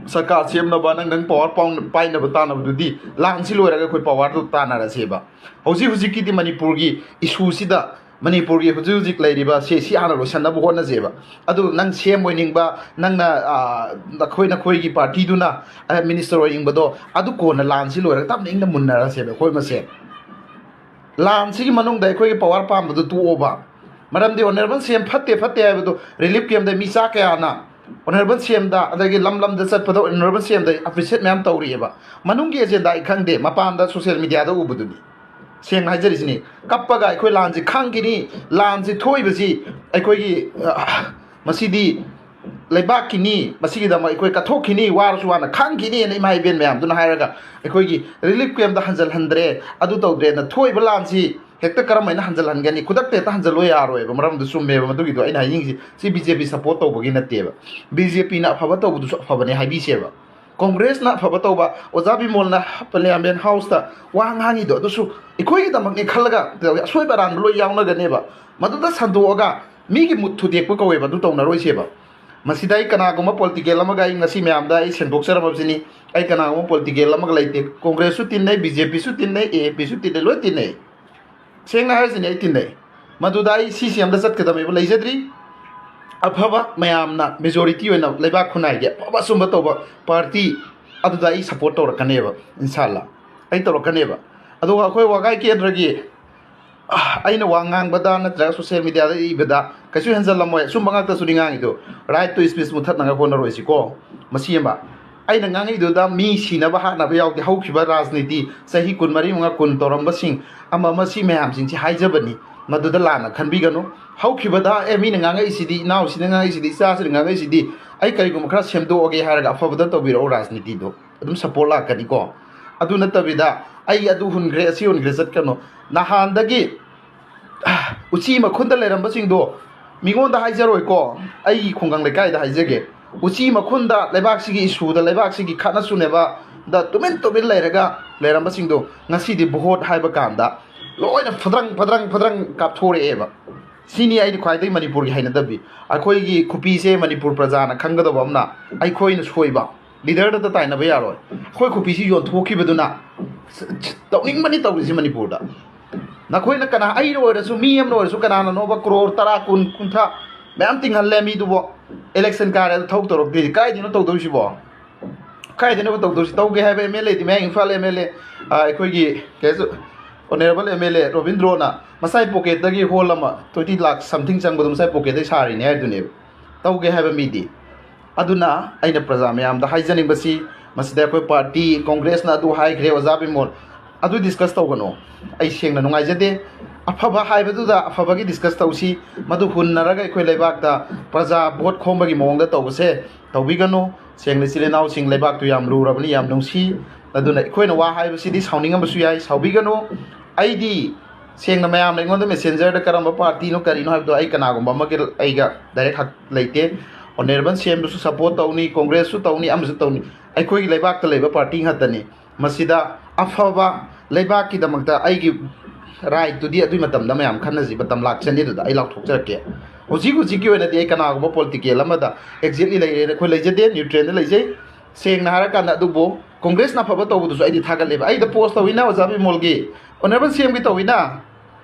ꯁꯔꯀꯥꯔ ꯁꯦꯝꯅꯕ, ꯅꯪ ꯅꯪ ꯄꯋꯥꯔ ꯄꯥꯏꯅꯕ ꯇꯥꯟꯅꯕꯗꯨꯗꯤ ꯂꯥꯟꯁꯤ ꯂꯣꯏꯔꯒ ꯑꯩꯈꯣꯏ ꯄꯋꯥꯔꯗꯨ ꯇꯥꯟꯅꯔꯁꯦꯕ꯫ ꯍꯧꯖꯤꯛ ꯍꯧꯖꯤꯛꯀꯤꯗꯤ ꯃꯅꯤꯄꯨꯔꯒꯤ ꯏꯁꯨꯁꯤꯗ, ꯃꯅꯤꯄꯨꯔꯒꯤ ꯍꯧꯖꯤꯛ ꯍꯧꯖꯤꯛ ꯂꯩꯔꯤꯕ ꯁꯤ, ꯁꯤ ꯍꯥꯟꯅ ꯂꯣꯏꯁꯤꯟꯅꯕ ꯍꯣꯠꯅꯁꯦꯕ꯫ ꯑꯗꯨ ꯅꯪ ꯁꯦꯝ ꯑꯣꯏꯅꯤꯡꯕ, ꯅꯪꯅ, ꯑꯥ, ꯅꯈꯣꯏ ꯅꯈꯣꯏꯒꯤ ꯄꯥꯔꯇꯤꯗꯨꯅ ꯃꯤꯅꯤꯁꯇꯔ ꯑꯣꯏꯅꯤꯡꯕꯗꯣ, ꯑꯗꯨ ꯀꯣꯟꯅ ꯂꯥꯟꯁꯤ ꯂꯣꯏꯔꯒ ꯇꯞꯅ ꯏꯪꯅ ꯃꯨꯟꯅꯔꯁꯦꯕ ꯑꯩꯈꯣꯏ ꯃꯁꯦꯟ꯫ ꯂꯥꯟꯁꯤꯒꯤ ꯃꯅꯨꯡꯗ ꯑꯩꯈꯣꯏꯒꯤ ꯄꯋꯥꯔ ꯄꯥꯝꯕꯗꯨ ꯇꯣꯛꯑꯣꯕ꯫ ꯃꯔꯝꯗꯤ ꯑꯣꯅꯔꯦꯕꯜ ꯁꯤ ꯑꯦꯝ ꯐꯠꯇꯦ, ꯐꯠꯇꯦ ꯍꯥꯏꯕꯗꯣ ꯔꯤꯂꯤꯐ ꯀꯦꯝꯗ ꯃꯤ ꯆꯥ ꯀꯌꯥꯅ ꯑꯣꯅꯔꯦꯕꯜ ꯁꯤ ꯑꯦꯝꯗ, ꯑꯗꯒꯤ ꯂꯝ ꯂꯝꯗ ꯆꯠꯄꯗ ꯑꯣꯅꯔꯦꯕꯜ ꯁꯤ ꯑꯦꯝꯗ ꯑꯦꯄ꯭ꯔꯤꯁꯤꯌꯦꯠ ꯃꯌꯥꯝ ꯇꯧꯔꯤꯑꯕ꯫ ꯃꯅꯨꯡꯒꯤ ꯑꯦꯖꯦꯟꯗꯥ ꯑꯩ ꯈꯪꯗꯦ, ꯃꯄꯥꯟꯗ ꯁꯣꯁꯤꯌꯦꯜ ꯃꯤꯗꯤꯌꯥꯗ ꯎꯕꯗꯨꯅꯤ꯫ ꯁꯦꯡꯅ ꯍꯥꯏꯖꯔꯤꯁꯤꯅꯤ, ꯀꯞꯄꯒ ꯑꯩꯈꯣꯏ ꯂꯥꯟꯁꯤ ꯈꯥꯡꯈꯤꯅꯤ, ꯂꯥꯟꯁꯤ ꯊꯣꯛꯏꯕꯁꯤ ꯑꯩꯈꯣꯏꯒꯤ, ꯑ, ꯃꯁꯤꯗꯤ ꯂꯩꯕꯥꯛꯀꯤꯅꯤ, ꯃꯁꯤꯒꯤꯗꯃꯛ ꯑꯩꯈꯣꯏ ꯀꯠꯊꯣꯛꯈꯤꯅꯤ, ꯋꯥꯔꯁꯨ ꯋꯥꯅ ꯈꯥꯡꯈꯤꯅꯤꯅ ꯏꯃꯥ ꯏꯕꯦꯟ ꯃꯌꯥꯝꯗꯨꯅ ꯍꯥꯏꯔꯒ ꯑꯩꯈꯣꯏꯒꯤ ꯔꯤꯂꯤꯐ ꯀꯦꯝꯗ ꯍꯟꯖꯜꯍꯟꯗ꯭ꯔꯦ, ꯑꯗꯨ ꯇꯧꯗ꯭ꯔꯦꯅ ꯊꯣꯛꯏꯕ ꯂꯥꯟꯁꯤ ꯍꯦꯛꯇ ꯀꯔꯝ ꯍꯥꯏꯅ ꯍꯟꯖꯜꯍꯟꯒꯅꯤ? ꯈꯨꯗꯛꯇ ꯍꯦꯛꯇ ꯍꯟꯖꯜꯂꯣ ꯌꯥꯔꯣꯏꯕ꯫ ꯃꯔꯝꯗꯨ ꯆꯨꯝꯃꯦꯕ ꯃꯗꯨꯒꯤꯗꯣ꯫ ꯑꯩꯅ ꯍꯥꯏꯅꯤꯡꯉꯤꯁꯤ, ꯁꯤ ꯕꯤ ꯖꯦ ꯄꯤ ꯁꯞꯄꯣꯔꯠ ꯇꯧꯕꯒꯤ ꯅꯠꯇꯦꯕ꯫ ꯕꯤ ꯖꯦ ꯄꯤꯅ ꯑꯐꯕ ꯇꯧꯕꯗꯨꯁꯨ ꯑꯐꯕꯅꯦ ꯍꯥꯏꯕꯤꯁꯦꯕ꯫ ꯀꯣꯡꯒ꯭ꯔꯦꯁꯅ ꯑꯐꯕ ꯇꯧꯕ, ꯑꯣꯖꯥ ꯕꯤꯃꯣꯜꯅ ꯄꯥꯔꯂꯤꯌꯥꯃꯦꯟ ꯍꯥꯎꯁꯇ ꯋꯥ ꯉꯥꯡꯉꯤꯗꯣ, ꯑꯗꯨꯁꯨ ꯑꯩꯈꯣꯏꯒꯤꯗꯃꯛꯅꯦ ꯈꯜꯂꯒ ꯑꯁꯣꯏꯕ ꯑꯔꯥꯟꯕ ꯂꯣꯏ ꯌꯥꯎꯅꯒꯅꯦꯕ꯫ ꯃꯗꯨꯗ ꯁꯟꯗꯣꯛꯑꯒ ꯃꯤꯒꯤ ꯃꯨꯠ ꯊꯨꯗꯦꯛꯄ ꯀꯧꯋꯦꯕ, ꯑꯗꯨ ꯇꯧꯅꯔꯣꯏꯁꯦꯕ꯫ ꯃꯁꯤꯗ ꯑꯩ ꯀꯅꯥꯒꯨꯝꯕ ꯄꯣꯂꯤꯇꯤꯀꯦꯜ ꯑꯃꯒ, ꯑꯩ ꯉꯁꯤ ꯃꯌꯥꯝꯗ ꯑꯩ ꯁꯦꯡꯗꯣꯛꯆꯔꯝꯃꯕꯁꯤꯅꯤ, ꯑꯩ ꯀꯅꯥꯒꯨꯝꯕ ꯄꯣꯂꯤꯇꯤꯀꯦꯜ ꯑꯃꯒ ꯂꯩꯇꯦ꯫ ꯀꯣꯡꯒ꯭ꯔꯦꯁꯁꯨ ꯇꯤꯟꯅꯩ, ꯕꯤ ꯖꯦ ꯄꯤꯁꯨ ꯇꯤꯟꯅꯩ, ꯑꯦ ꯑꯦ ꯄꯤꯁꯨ ꯇꯤꯟꯅꯩ, ꯂꯣꯏ ꯇꯤꯟꯅꯩ꯫ ꯁꯦꯡꯅ ꯍꯥꯏꯔꯤꯁꯤꯅꯦ, ꯑꯩ ꯇꯤꯟꯅꯩ꯫ ꯃꯗꯨꯗ ꯑꯩ ꯁꯤ ꯁꯤ ꯑꯦꯝꯗ ꯆꯠꯀꯗꯕꯅꯦꯕ, ꯂꯩꯖꯗ꯭ꯔꯤ꯫ ꯑꯐꯕ ꯃꯌꯥꯝꯅ ꯃꯦꯖꯣꯔꯤꯇꯤ ꯑꯣꯏꯅ ꯂꯩꯕꯥꯛ ꯈꯨꯟꯅꯥꯏꯒꯤ ꯑꯐꯕ ꯑꯆꯨꯝꯕ ꯇꯧꯕ ꯄꯥꯔꯇꯤ ꯑꯗꯨꯗ ꯑꯩ ꯁꯞꯄꯣꯔꯠ ꯇꯧꯔꯛꯀꯅꯦꯕ, ꯏꯟꯁꯥꯜꯂꯥ꯫ ꯑꯩ ꯇꯧꯔꯛꯀꯅꯦꯕ꯫ ꯑꯗꯨꯒ ꯑꯩꯈꯣꯏ ꯋꯥꯒꯥꯏ ꯀꯦꯟꯗ꯭ꯔꯒꯤ, ꯑ, ꯑꯩꯅ ꯋꯥ ꯉꯥꯡꯕꯗ ꯅꯠꯇ꯭ꯔꯒ social mediaꯗ ꯏꯕꯗ ꯀꯩꯁꯨ ꯍꯦꯟꯖꯜꯂꯝꯃꯣꯏ꯫ ꯑꯆꯨꯝꯕ ꯉꯥꯛꯇꯁꯨꯅꯤ ꯉꯥꯡꯉꯤꯗꯣ꯫ Right to speech ꯃꯨꯊꯠꯅꯉꯥꯏ ꯍꯣꯠꯅꯔꯣꯏꯁꯤꯀꯣ, ꯃꯁꯤ ꯑꯃ꯫ ꯑꯩꯅ ꯉꯥꯡꯉꯛꯏꯗꯨꯗ ꯃꯤ ꯁꯤꯅꯕ ꯍꯥꯠꯅꯕ ꯌꯥꯎꯗꯦ꯫ ꯍꯧꯈꯤꯕ ꯔꯥꯖꯅꯤꯇꯤ ꯆꯍꯤ ꯀꯨꯟꯃꯔꯤ ꯃꯉꯥ ꯀꯨꯟ ꯇꯧꯔꯝꯕꯁꯤꯡ ꯑꯃ ꯑꯃ ꯁꯤ ꯃꯌꯥꯝꯁꯤꯡꯁꯤ ꯍꯥꯏꯖꯕꯅꯤ꯫ ꯃꯗꯨꯗ ꯂꯥꯟꯅ ꯈꯟꯕꯤꯒꯅꯨ꯫ ꯍꯧꯈꯤꯕꯗ "ꯑꯦ, ꯃꯤꯅ ꯉꯥꯡꯉꯛꯏꯁꯤꯗꯤ, ꯏꯅꯥꯎꯁꯤꯅ ꯉꯥꯡꯉꯛꯏꯁꯤꯗꯤ, ꯏꯆꯥꯁꯤꯅ ꯉꯥꯡꯉꯛꯏꯁꯤꯗꯤ, ꯑꯩ ꯀꯔꯤꯒꯨꯝꯕ ꯈꯔ ꯁꯦꯝꯗꯣꯛꯑꯒꯦ" ꯍꯥꯏꯔꯒ ꯑꯐꯕꯗ ꯇꯧꯕꯤꯔꯛꯑꯣ꯫ ꯔꯥꯖꯅꯤꯇꯤꯗꯣ ꯑꯗꯨꯝ support ꯂꯥꯛꯀꯅꯤꯀꯣ꯫ ꯑꯗꯨ ꯅꯠꯇꯕꯤꯗ "ꯑꯩ ꯑꯗꯨ ꯍꯨꯟꯈ꯭ꯔꯦ, ꯑꯁꯤ ꯍꯨꯟꯈ꯭ꯔꯦ" ꯆꯠꯀꯅꯨ꯫ ꯅꯍꯥꯟꯗꯒꯤ ꯎꯆꯤ ꯃꯈꯨꯟꯗ ꯂꯩꯔꯝꯕꯁꯤꯡꯗꯣ ꯃꯤꯉꯣꯟꯗ ꯍꯥꯏꯖꯔꯣꯏꯀꯣ, ꯑꯩꯒꯤ ꯈꯨꯡꯒꯪ ꯂꯩꯀꯥꯏꯗ ꯍꯥꯏꯖꯒꯦ꯫ ꯎꯆꯤ ꯃꯈꯨꯟꯗ ꯂꯩꯕꯥꯛꯁꯤꯒꯤ issueꯗ, ꯂꯩꯕꯥꯛꯁꯤꯒꯤ ꯈꯠꯅ ꯆꯨꯅꯕꯗ ꯇꯨꯃꯤꯟ ꯇꯨꯃꯤꯟ ꯂꯩꯔꯒ ꯂꯩꯔꯝꯕꯁꯤꯡꯗꯣ ꯉꯁꯤꯗꯤ vote ꯍꯥꯏꯕ ꯀꯥꯟꯗ ꯂꯣꯏꯅ ꯐꯗ꯭ꯔꯪ ꯐꯗ꯭ꯔꯪ ꯐꯗ꯭ꯔꯪ ꯀꯥꯞꯊꯣꯔꯛꯑꯦꯕ꯫ ꯁꯤꯅꯤ ꯑꯩꯗꯤ ꯈ꯭ꯋꯥꯏꯗꯒꯤ ꯃꯅꯤꯄꯨꯔꯒꯤ ꯍꯩꯅꯗꯕꯤ꯫ ꯑꯩꯈꯣꯏꯒꯤ ꯈꯨꯄꯤꯁꯦ ꯃꯅꯤꯄꯨꯔ ꯄ꯭ꯔꯖꯥꯅ ꯈꯪꯒꯗꯕ ꯑꯃꯅ, ꯑꯩꯈꯣꯏꯅ ꯁꯣꯏꯕ꯫ Leaderꯗ ꯇꯥꯏꯅꯕ ꯌꯥꯔꯣꯏ꯫ ꯑꯩꯈꯣꯏ ꯈꯨꯄꯤꯁꯤ ꯌꯣꯟꯊꯣꯛꯈꯤꯕꯗꯨꯅ ꯇꯧꯅꯤꯡꯕꯅꯤ ꯇꯧꯔꯤꯁꯤ ꯃꯅꯤꯄꯨꯔꯗ꯫ ꯅꯈꯣꯏꯅ ꯀꯅꯥ, ꯑꯩꯅ ꯑꯣꯏꯔꯁꯨ, ꯃꯤ ꯑꯃꯅ ꯑꯣꯏꯔꯁꯨ, ꯀꯅꯥꯅꯅꯣꯕ crore ꯇꯔꯥ, ꯀꯨꯟ, ꯀꯨꯟꯊ꯭ꯔꯥ ꯃꯌꯥꯝ ꯇꯤꯡꯍꯜꯂꯦ ꯃꯤꯗꯨꯕꯣ꯫ Election ꯀꯥꯔꯦ ꯑꯗꯨ ꯊꯕꯛ ꯇꯧꯔꯛꯇꯦ꯫ ꯀꯥꯏꯗꯩꯅꯣ ꯇꯧꯗꯣꯏꯁꯤꯕꯣ? ꯀꯥꯏꯗꯩꯅꯣꯕ ꯇꯧꯗꯣꯏꯁꯤ? ꯇꯧꯒꯦ ꯍꯥꯏꯕ MLAꯗꯤ ꯃꯌꯥꯡ ꯏꯝꯐꯥꯜ MLA, ꯑ, ꯑꯩꯈꯣꯏꯒꯤ ꯀꯩ ꯍꯥꯏꯁꯨ, Honourable MLA ꯔꯣꯕꯤꯟꯗ꯭ꯔꯣꯅ ꯃꯁꯥꯏ pocketꯇꯒꯤ hall ꯑꯃ twenty lakh something ꯆꯪꯕꯗꯣ ꯃꯁꯥꯏ pocketꯇꯒꯤ ꯁꯥꯔꯤꯅꯦ ꯍꯥꯏꯗꯨꯅꯦꯕ꯫ ꯇꯧꯒꯦ ꯍꯥꯏꯕ ꯃꯤꯗꯤ꯫ ꯑꯗꯨꯅ ꯑꯩꯅ ꯄ꯭ꯔꯖꯥ ꯃꯌꯥꯝꯗ ꯍꯥꯏꯖꯅꯤꯡꯕꯁꯤ, ꯃꯁꯤꯗ ꯑꯩꯈꯣꯏ party, Congressꯅ ꯑꯗꯨ ꯍꯥꯏꯈ꯭ꯔꯦ, ꯑꯣꯖꯥ ꯕꯤꯃꯣꯜ, ꯑꯗꯨ discuss ꯇꯧꯒꯅꯨ꯫ ꯑꯩ ꯁꯦꯡꯅ ꯅꯨꯡꯉꯥꯏꯖꯗꯦ꯫ ꯑꯐꯕ ꯍꯥꯏꯕꯗꯨꯗ ꯑꯐꯕꯒꯤ discuss ꯇꯧꯁꯤ꯫ ꯃꯗꯨ ꯍꯨꯟꯅꯔꯒ ꯑꯩꯈꯣꯏ ꯂꯩꯕꯥꯛꯇ ꯄ꯭ꯔꯖꯥ vote ꯈꯣꯝꯕꯒꯤ ꯃꯑꯣꯡꯗ ꯇꯧꯕꯁꯦ ꯇꯧꯕꯤꯒꯅꯨ꯫ ꯁꯦꯡꯅ ꯏꯆꯤꯜ ꯏꯅꯥꯎꯁꯤꯡ, ꯂꯩꯕꯥꯛꯇꯨ ꯌꯥꯝ ꯂꯨꯔꯕꯅꯤ, ꯌꯥꯝ ꯅꯨꯡꯁꯤ꯫ ꯑꯗꯨꯅ ꯑꯩꯈꯣꯏꯅ ꯋꯥ ꯍꯥꯏꯕꯁꯤꯗꯤ ꯁꯥꯎꯅꯤꯡꯉꯝꯕꯁꯨ ꯌꯥꯏ, ꯁꯥꯎꯕꯤꯒꯅꯨ꯫ ꯑꯩꯗꯤ ꯁꯦꯡꯅ ꯃꯌꯥꯝꯅ ꯑꯩꯉꯣꯟꯗ Messengerꯗ ꯀꯔꯝꯕ partyꯅꯣ ꯀꯔꯤꯅꯣ ꯍꯥꯏꯕꯗꯣ ꯑꯩ ꯀꯅꯥꯒꯨꯝꯕ ꯑꯃꯒꯤ ꯑꯩꯒ direct ꯍꯛ ꯂꯩꯇꯦ꯫ Honourable CMꯗꯨꯁꯨ support ꯇꯧꯅꯤ, Congressꯁꯨ ꯇꯧꯅꯤ, ꯑꯃꯁꯨ ꯇꯧꯅꯤ꯫ ꯑꯩꯈꯣꯏꯒꯤ ꯂꯩꯕꯥꯛꯇ ꯂꯩꯕ party ꯉꯥꯛꯇꯅꯤ꯫ ꯃꯁꯤꯗ ꯑꯐꯕ ꯂꯩꯕꯥꯛꯀꯤꯗꯃꯛꯇ ꯑꯩꯒꯤ rightꯇꯨꯗꯤ ꯑꯗꯨꯒꯤ ꯃꯇꯝꯗ ꯃꯌꯥꯝ ꯈꯟꯅꯁꯤ, ꯃꯇꯝ ꯂꯥꯛꯆꯅꯤ꯫ ꯑꯗꯨꯗ ꯑꯩ ꯂꯥꯎꯊꯣꯛꯆꯔꯛꯀꯦ꯫ ꯍꯧꯖꯤꯛ ꯍꯧꯖꯤꯛꯀꯤ ꯑꯣꯏꯅꯗꯤ ꯑꯩ ꯀꯅꯥꯒꯨꯝꯕ political ꯑꯃꯗ exactly ꯂꯩꯔꯦꯅ ꯑꯩꯈꯣꯏ ꯂꯩꯖꯗꯦ, neutralꯗ ꯂꯩꯖꯩ꯫ ꯁꯦꯡꯅ ꯍꯥꯏꯔꯀꯥꯟꯗ, ꯑꯗꯨꯕꯨ Congressꯅ ꯑꯐꯕ ꯇꯧꯕꯗꯨꯁꯨ ꯑꯩꯗꯤ ꯊꯥꯒꯠꯂꯦꯕ꯫ ꯑꯩꯗ post ꯇꯧꯋꯤꯅ ꯑꯣꯖꯥ ꯕꯤꯃꯣꯜꯒꯤ, Honourable CMꯒꯤ ꯇꯧꯋꯤꯅ,